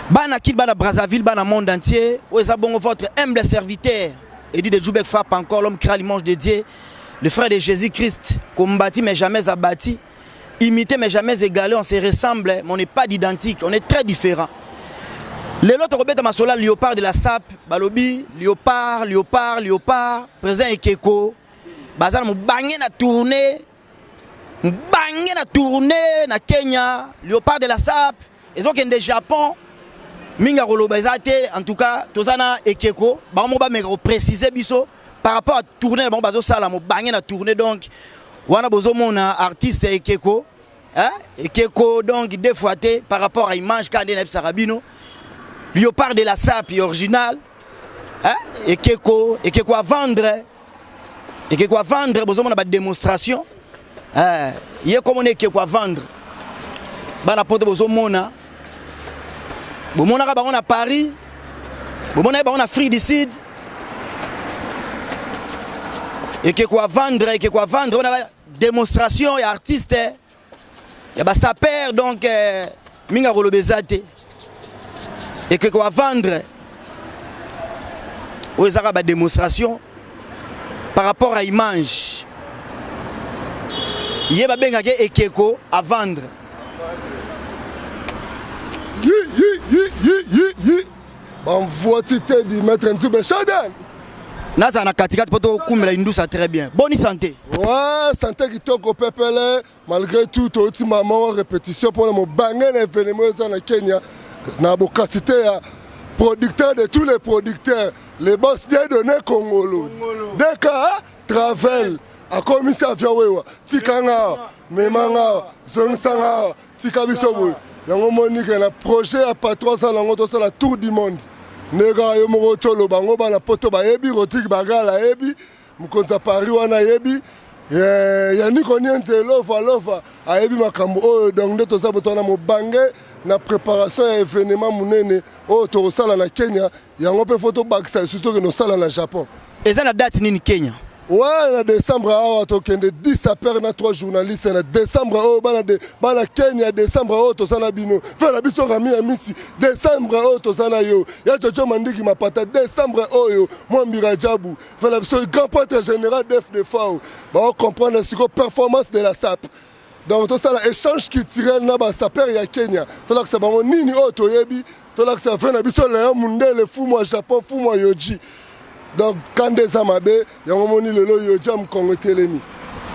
Bana Kin, bana Brazzaville, bana monde entier, oyo eza bongo votre humble serviteur Eddie de Djoubek frappe encore l'homme crée l'image de Dieu, le frère de Jésus-Christ, combattu mais jamais abattu, imité mais jamais égalé, on se ressemble mais on n'est pas identique, on est très différent. Lelo tokobeta masolo ya Léopard de la SAP, balobi Léopard, Léopard, Léopard, président Ekeko, baza na mobange na tournée, mobange na tournée na Kenya, Léopard de la SAP, ezokende Japon, mingi ya koloba eza te. En tout cas toza na Ekeko, bango moko bameka koprécise biso par rapport à tournée na bango bazosala mobange na tournée. Donc wana bozomona artiste Ekeko, hein? Ekeko donc deux fois te par rapport à image kaka nde nayebisaka bino, Léopard de la SAP original, hein? Ekeko, Ekeko à vendre, Ekeko à vendre, bozomona badémonstration, eh, ye komona Ekeko à vendre. Bana poto bozomona, bomonaka bango na Paris, bomonaki bango na Afrique du Sud. Ekeko à vendre, Ekeko à vendre, wana démonstration ya artiste ya basaper. Donc eh, mingi ya koloba eza te. Ekeko à vendre, oyo ezaka badémonstration par rapport à image, ye babengaki Ekeko à vendre. Yi, yi, yi, yi, yi, yi. Bamvuati te di maître Nzube Shaden. Nazala na katikati mpo tokumbela indusa. Très bien, boni santé? Ouais, santé kitoko, pepele. Malgré tout, touti mama répétition mpona mobange na événement eza na Kenya, na bokasi te ya producteur de tous les producteurs, le boss Dieudonné Kongolo, Deka Travel. Akomisi avion wewa, tikanga awa, memanga awa, zongisanga awa, tika biso boye. Yango monike na projet ya patron asala yango, tosala tour du monde. Nde kaka yo moko toloba yango, bana poto bayebi, Rodrigue Bagala ayebi, mokonzi ya Paris wana ayebi, Yannick Onienze Lova Lova ayebi makambo oyo. Donc nde toza boto wana mobange na préparation ya événement monene oyo tokosala na Kenya. Yango mpe fo tobakisa lisusu, tokende kosala na Japon. Eza na date nini, Kenya? Ouais, na décembre awa tokende 10 sapeur na 3 journalistes na décembre oyo. Bana, de, bana Kenya, décembre oyo toza na bino. Fe na biso Rami ya Misi, décembre oyo toza na yo. Ya Jojo Mandiki Mapata, décembre oyo. Mwambira Jabu, fe na biso grand prêtre général def de fao, baocomprendre siko performance de la SAP. Donc tosala échange culturel na basaper ya Kenya, tolakisa bango nini oyo toyebi, tolakisa fe na biso Leon Mundele, fumu ya Japon, fumu ya Yoji. Donc kanda eza mabe, yango moni lelo Yoja Mokongo etelemi.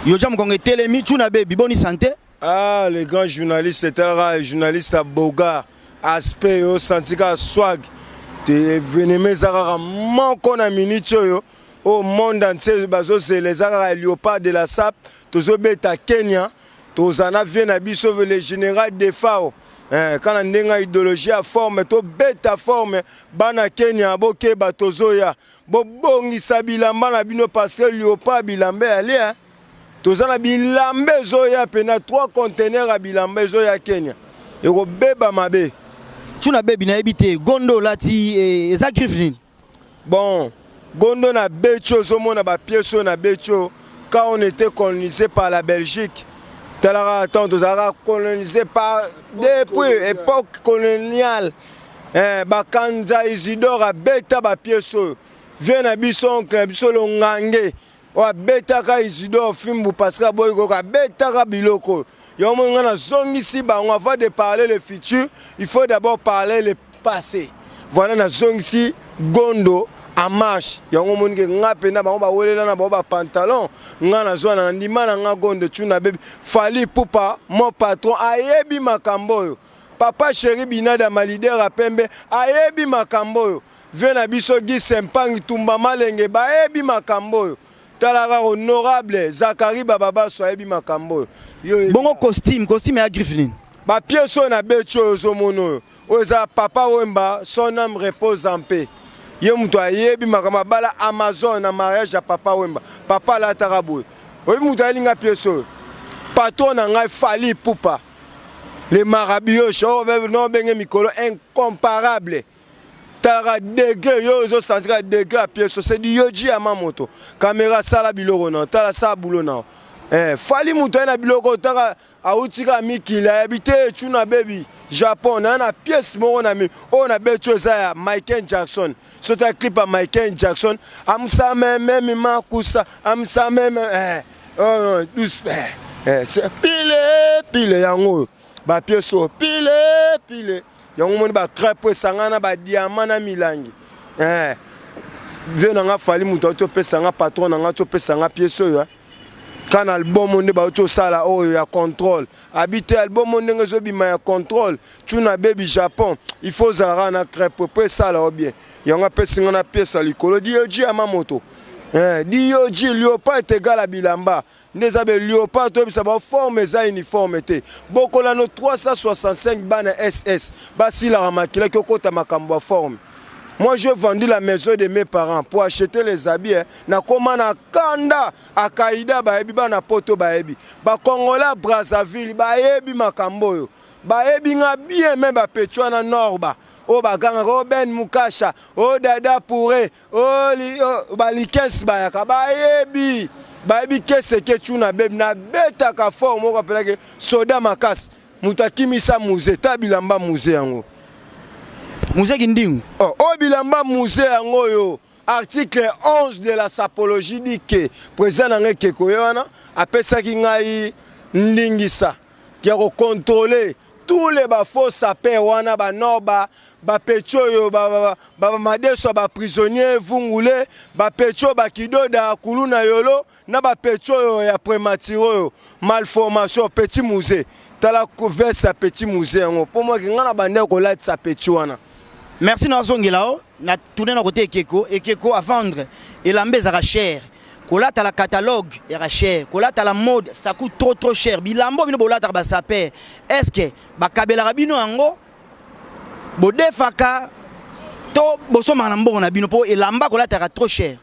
Yoja Mokongo etelemi. Tuna bebi, boni santé? Ah, le grand journaliste, talaka journaliste ya boga aspect oyo, santi kaka swag te. Événement eza kaka moko na minute oyo, oyo monde entier bazozela, eza kaka Léopard de la SAP. Tozobeta Kenya, toza na vie na biso le général Defao, eh, kana ndenge ya idéologie ya forme, tobeta forme. Bana Kenya, bokeba, tozoya, bobongisa bilamba na bino parce que Léopard bilamba eyali, eh. Toza na bilamba ezoya pena 3 conteneur ya bilamba ezoya Kenya, ekobeba mabe. Tuna bebi, nayebi te gondo olati eza griffe nini? Bon, gondo na beti, ozomona bapièce oyo na beti oyo, quand on était colonisé par la Belgique, talaka ntango tozalaka colonisé par depuis époque coloniale, eh, bakanza Isidore abeta bapièce oyo. Vie na biso, oncle na biso Longange oyo abetaka Isidore fimbu parce que aboyi koyoka, abetaka biloko oyo. Yango moi ngai nazongisi bango. Avant de parler le futur, il faut d'abord parler le passé. Voilà, nazongisi gondo en marche. Yango omoni ke nga mpenza bango bawelela na bango bapantalon, nga nazwa na ndima na nga gondo. Tuna bebi Fally Ipupa, mon patron ayebi makambo oyo. Papa chéri Binadama, leader ya pembe, ayebi makambo oyo. Vie na biso Guy Sempangi Tumba Malenge bayebi makambo oyo. Tala kaka honorable Zakari Bababaso ayebi makambo oyo. Bongo costume, costume ya griffe nini? Bapièce oyo na beti oyo ozomona oyo, oyo eza Papa Wemba, son âme repose en paix. Ye moto ayebi makambo, abala Amazon na mariage ya Papa Wemba, papa alataka boye. Oyebi moto ayelinga pièce oyo? Patron na ngai Fally Ipupa, le marabioche oyo no benge mikolo incomparable. Talaka degré yo ozosentir, degré ya pièce, c'est du Yoji ya mamoto. Caméra, sala biloko na, tala, sala bulo na. Eh, Fally moto aye na biloko taka awuti kaka mikili ayebi te tuna bebi Japon na na pièce moko na mi oyo na beti eza ya Michael Jackson soki ya clip ya Michael Jackson amsa meme mi makusa amsa meme eh oh, douce eh, eh c'est pile pile yango ba pièce oyo pile pile yango moni ba crepe esangana ba diamant na milangi eh vie na nga Fally moto auti opesa nga patron na nga auti opesa nga pièce oyo eh. Ka na album nde bauti osala oyo ya contrôle abi te album oyo ndenge ezobima ya contrôle tuna baby japon il faut ozala kaka na crepe po esala yo bien yango apesi nga na pièce ya likolo dog ya mamoto eh, dog léopard est égal à bilamba nde eza be léopard toyebisa bao forme eza uniforme te bokolano 365 bana ss basilaka makila ki okota makambo ya forme. Moi j'ai vendu la maison de mes parents pour acheter les habits hein. Nakoma na kanda akaida bayebi bana poto bayebi ba congolais Brazzaville bayebi makambo oyo bayebi nga bien même ba petit wana nord ba oyo bagangaka o Ben Mukasha o Dada Pouré o li, o, ba likes bayaka bayebi bayebi keseke tuna bebi nabetaka fort moko apelaki soda makasi Moto akimisa musee, ta bilamba musee yango. Musee kindingu. Oh, oh bilamba musee yango oyo. Article 11 de la sapologie dit que président na ngai Keko ye wana apesaki ngai ndingisa ya ko contrôler tous les ba faux sapeurs wana ba noba ba petit oyo ba ba madeso ba prisonniers vungule ba petit oyo ba kidoda kuluna yolo na ba petit oyo ya premature oyo malformation petit musée tala veste ya petit musée yango mpo moki ngai na bande kolatisa petit wana. Merci na zongela o na tourner na côté ekeko ekeko à vendre elamba ezaka cher kolata la catalogue ezaka cher kolata la mode ça coûte trop trop cher bilambo bino bolataka ba saper est-ce que bakabelaka bino yango bodefaka to bosomaka na mbongo na bino mpo elamba kolataka trop cher.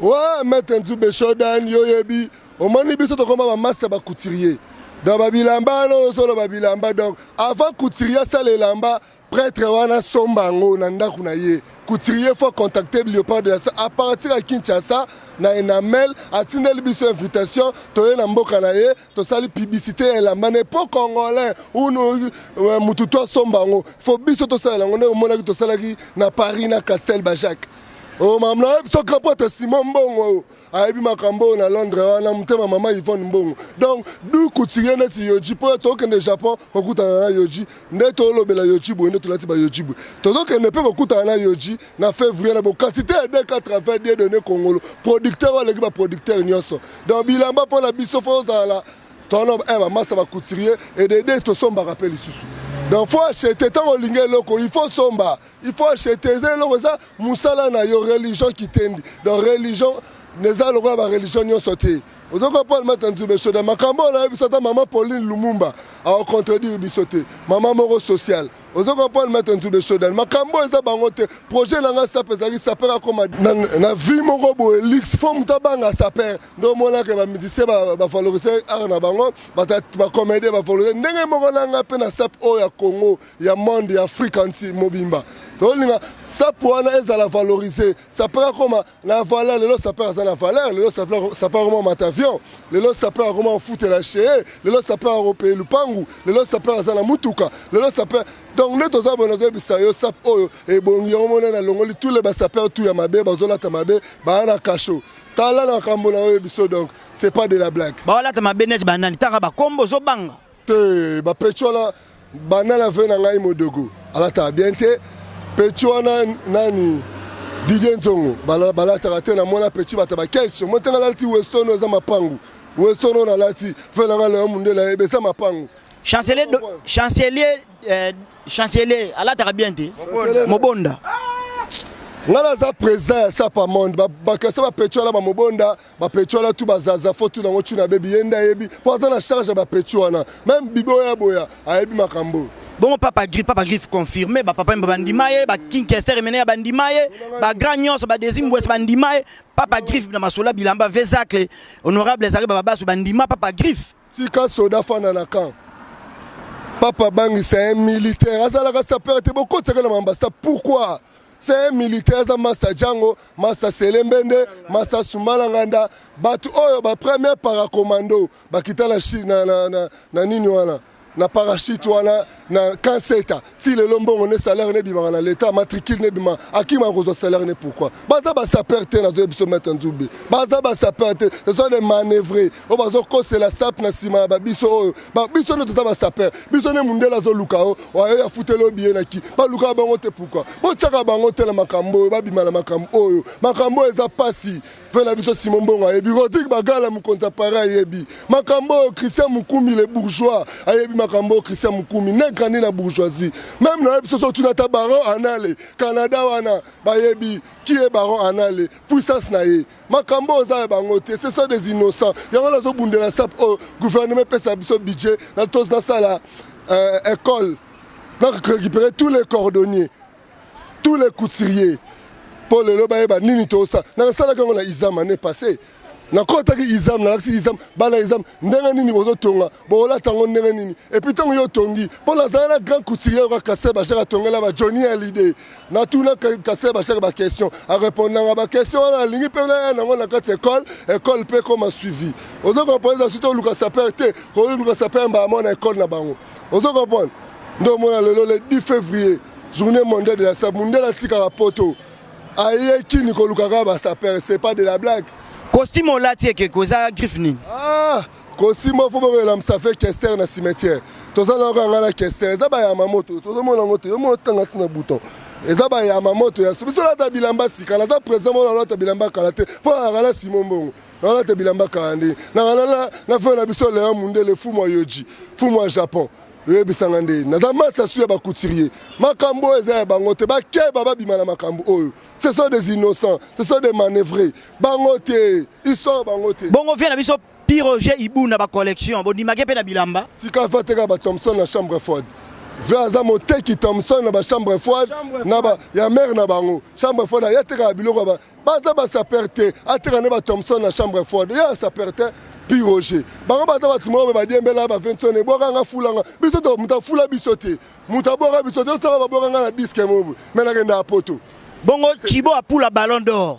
Ouais, maître Nzube Shodan, yo yebi, omoni biso tokoma ba master ba couturier. Donc ba bilamba no solo ba bilamba donc avant couturier asala elamba prêtre wana somba yango na ndako na ye. Couturier faut contacter Léopard de la à partir ya Kinshasa na Enamel atindeli biso invitation toye na mboka na ye tosali publicité ya elamba ne po congolais unu mutu to asomba yango faut biso tosalela yango ndenge omonaki tosalaki na Paris na Castel Bajak. Oh, mama na biso grand prêtre Simon Mbongo oyo ayebi makambo oyo na Londres wana motema mama Yvonne Mbongo donc du couturier neti Yoji mpo tokende Japon kokutana na Yoji nde tolobela Yoji boye nde tolati ba Yoji boye tozokende mpe kokutana na Yoji na février na bokasi te ya 2 4 Dieu donné Kongolo producteur oyo aleki ba producteur nyonso donc bilamba mpo na biso fo ozala tono eh, bamasa ba couturier edede tosombaka mpe lisusu donc faut acheter ntango olingi eloko il faut somba il faut acheter eza eloko eza mosala na yo religion kitendi donc religion eza lokola ba religion nyonso te ozo comprendre maître Nzube Shoda makambo oyo nayebi biso ata mama Pauline Lumumba akocontredire biso te mama moko sociale ozo comprendre maître Nzube Shoda makambo oyo eza bango te projet na ngai sape ezalaki saper akoma na, na vie moko boye luxe fo moto abanga saper nde omonaka ba musicien bavalorise art na bango bacomédien bavalorise ndenge moko na ngai mpe na sape oyo ya Congo ya monde ya Afrique entier mobimba tolinga sape wana ezala valorise saper akoma na valeur lelo saper aza na valeur lelo saper akoma mata avion lelo saper akoma ofutela cheye lelo saper akopeye lupangu lelo saper aza na mutuka lelo saper donc nde toza boye nazoyebisa yo sape oyo ebongi yango mona nalongoli tous les basaper tout ya mabe bazolata mabe baya na kasho tala na makambo na oyo biso donc c'est pas de la blague baolata mabe neti banani tanga bakombo ozobanga te bapeti wana banda na ve na ngai modogo alataka bien te peti wana nani Didier Nzongo balataka te namona peti bato baketch omoni ntango alati weston oyo eza mapangu weston oyo nalati ve na ngai leon mundele ayebe eza mapangu chancelier chancelier euh, chancelier alataka bien te mobonda ngai naza président ya sapa monde bakasa bapeti wana bamobonda bapeti wana tu bazaza fo tu nango tuna bebi ye nde ayebi mpo aza na charge ya bapeti wana meme bibo ya boya ayebi makambo bongo papa griffe papa griffe confirmé bapapa mba bandima ye bakinkester emene ya bandima ye bagrand nyonso badesi mbwesi bandima ye papa griffe na masolo ya bilamba vezacle honorable ezalaki bababasu bandima papa griffe Tika soda fanda na camp. Papa Bangi c'est un militaire azalaka sapeur te bokotisaka na mambasa pourquoi? C'est un militaire, aza masta Django, masta Selembende, masta Sumbala Nganda, bato oyo ba premier paracommando bakita na, na, na, na, na nini wana na parachute wana na kanseta ti lelo mbongo ne salaire ne ebimaka na leta matricule ne ebima akima kozwa salaire ne pourquoi baza basaper te nazoyebi biso maître nzube baza basaper te ce sont des manœuvre oyo bazokosela sape na nsima ya babiso oyo biso nde toza basaper biso nde mundele azoluka o oyo afuteli obiye na ki balukaka bango te pourquoi botyaka bango te na makambo oyo babima na makambo oyo makambo oyo eza mpasi Frère na biso Simon Mbongo ayebi, Rodrigue Bagala mokonzi ya Paris ayebi makambo oyo, Christian Mukumi le bourgeois ayebi makambo oyo, Christian Mukumi ne grandi na bourgeoisie. Même na biso so tuna ata Baron Anale Canada wana bayebi qui est Baron Anale, puissance na ye. Makambo oyo eza ya bango te, ce sont des innocents. Yango nazo bundela sap oyo gouvernement epesa biso budget na tos nasala école na récupérer tous les cordonniers, tous les couturiers mpo lelo bayeba nini tosala. Nasalaki yango na Izam année passée, nakotaki Izam, nalakisi Izam, bana Izam ndenge nini bozotonga, bokolata yango ndenge nini. Et puis ntango yo otongi, mpo nazala na grand couturier oyo Kaser Bashar atongela ba Johnny Hallyday, natuna Kaser Bashar baquestion, arépondanga baquestion wana, alingi mpe naya nango na kati école, école mpe koma suivi. Ozo comprendre? Eza surtout oluka saper te, koluka saper mbala mona école na bango. Ozo comprendre? Nde omona lelo le 10 février, journée mondiale de la sape, mundele atikaka poto aye kini koluka kaka basaper, c'est pas de la blague. Costume olati ekeko eza griffe nini? Ah, costume fo bokoyela msafe kester na cimetière. Toza na kaka ngai na kester, eza bayama moto tozomona yango te, yomona otanga ntina bouton, eza bayama moto ya so. Biso olata bilamba sika, naza président mona olata bilamba kala te, mpo nalaka na Simon Mbongo, nalata bilamba kala nde nanga na frère na biso Léon Mundele, fumu ya Yoji, fumu ya Japon. Oyebisanga nde naza masa su ya bacouturier. Makambo oyo eza ya bango te, bakeba babima na makambo oyo. Ce sont des innocents, ce sont des manœuvrés, bango te, histoire bango te. Bongo vie na biso Piroger Ibu na bacollection bondimaki mpe na bilamba. Sika afa teka ba Thomson na chambre froide, ve aza moteki Thomson na bachambre froide na ba ya mare na bango chambre froide, aye atekaka biloko ya baza basaper te, ateka nde ba Thomson na chambre froide, ye asaper te. Piroger bango baza bato moko badiembela ba Vincent ebwakanga fulanga biso to moto afula biso te, moto abwaka biso te, osaka babwakanga na disque mobu me nakenda ya poto. Bongo Chibo apula Ballon d'Or.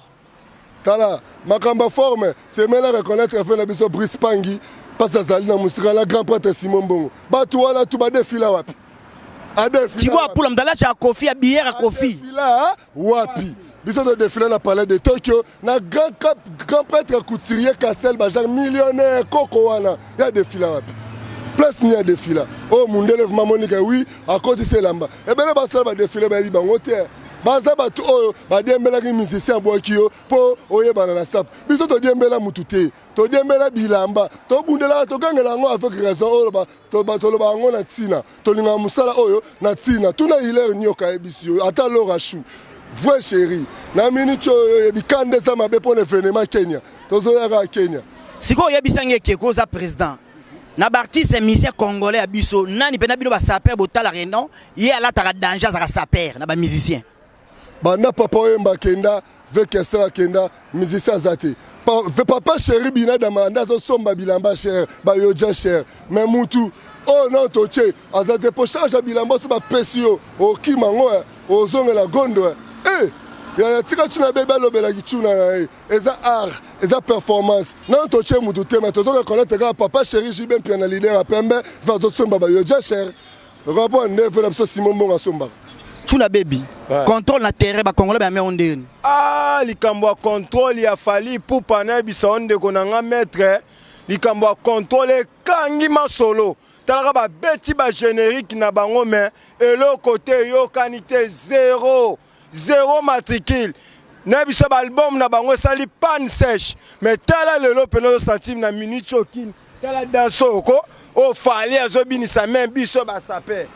Tala makambo ya forme semela reconnaître fe na biso Brice Pangi mpasi azali na mosika na grand prêtre Simon Mbongo, bato wana tu badefila wapi? Chibo apula moto alacha ya Kofi ya bière ya Kofi. Adefila wapi? Biso todefila na palais de Tokyo na grand, cap, grand prêtre couturier Castel Bajar millionnaire koko wana ya defila wapi? Place ni ya defila oyo mundele vraimen monika wi akotisi elamba ebele, basala badefile bayebi bango te. Baza bato oyo badiembelaki musicien abwaki yo mpo oyebana na sape. Biso todiembela mutu te, todiembela bilamba, tobundelaka, togangela yango avec raison. Oyo toloba yango na ntina, tolingaka mosala oyo na ntina. Tuna Hilaire Nioka ayebisi yo, ata Lora Chou vrai chéri na minute oyo oyebi kanda eza mabe mpo na événement Kenya, tozoyaka Kenya. Sikoyo oyebisangi ekeko oza président na baartiste musicien congolais ya biso nani mpe na bino basaper botalaka non ye alataka danger, azalaka saper na bamusicien. Banda papa oyemba akenda, ve kester akenda, musicien aza te. Papa chéri binadama nde azosomba bilamba cher, bayoja cher, mais mutu oyo nano totie aza te po charge ya bilamba so bapesi yo okima yango ozongela gondo. E yaya tika tuna bebe alobelaki tuna na ye, eza art, eza performance. Nano totie mutu te, mais tozo reconnaître kaka papa chéri JB Mpia na leader ya pembe ve azosomba bayoja cher, rapport nde fe na biso Simon Mbongo asombaka. Tuna bebi. Ouais. Contrôle na terrain bacongolais bayame o ndeni. Ah, likambo ya contrôle ya Fally Ipupa, nayebisa yo ndeko na nga maître, likambo ya contrôle ekangi masolo. Talaka babeti bagénérique na bango, mais eloko te eyokani te, zéro zéro matricule. Na biso baalbum na bango esali panne sèche, mais tala lelo mpena ozosentir na minute okini, tala danse oyo ko oyo Fally azobinisa même biso basaper.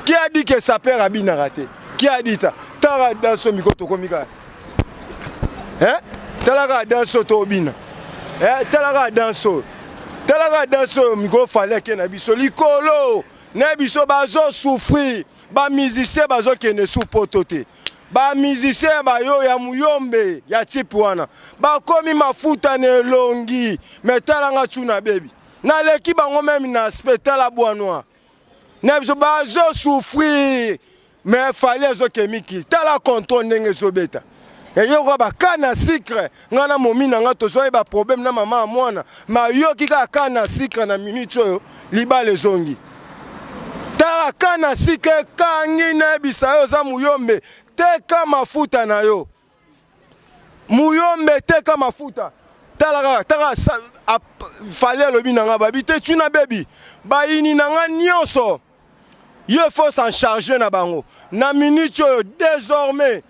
Qui a dit que saper abinaka te? Qui a dit ta? Tala danse oyo miko tokomi kaka, hein? Tala kaka danse oyo tobina, eh? Tala kaka danse oyo, tala kaka danse oyo miko Fally ake na biso likolo. Na biso bazosouffrir, bamusicien bazokende su poto te, bamusicien bayo ya muyombe ya type wana bakomi mafuta na elongi. Me talanga tuna bebi, naleki bango meme na aspect, tala bois noir na biso bazosouffrir. Mais Fally azoke mikili, tala contrôle ndenge ezobeta. Eyoka bakana sucre, ngai na momi na ngai tozwaki baproblème na mama ya mwana, mayoki kaka kana sucre na minute oyo libala ezongi. Tala kana sucre ekangi, nayebisa yo, oza muyombe, teka mafuta na yo. Muyombe, teka mafuta. Tala kaka, taka Fally alobi na nga, babi te tuna bebi bayini na nga nyonso, ye faut s'en charger na bango na minute oyo. Désormais,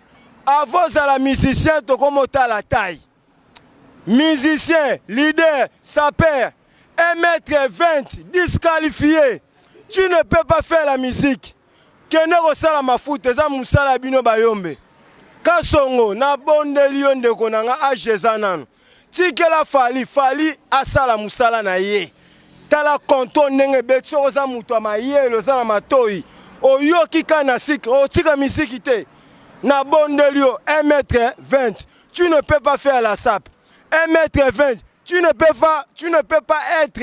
avant ozala musicien, tokomotala taille. Musicien, leader, sapeur, 1 mètre 20, disqualifié, tu ne peux pas faire la musique. Kende kosala mafuta, eza mosala ya bino bayombe. Kasongo, nabondeli yo, ndeko na nga, age eza nano, tikela Fally. Fally asala mosala na ye. Tala konto ndenge ebeti. Soki oza moto ya mayele, oza na matoi, oyoki ka na sikre, otika misiki te. Nabondeli yo, 1 mètre 20, tu ne peux pas faire la sape. 1 mètre 20, tu ne peux pas, tu ne peux pas être.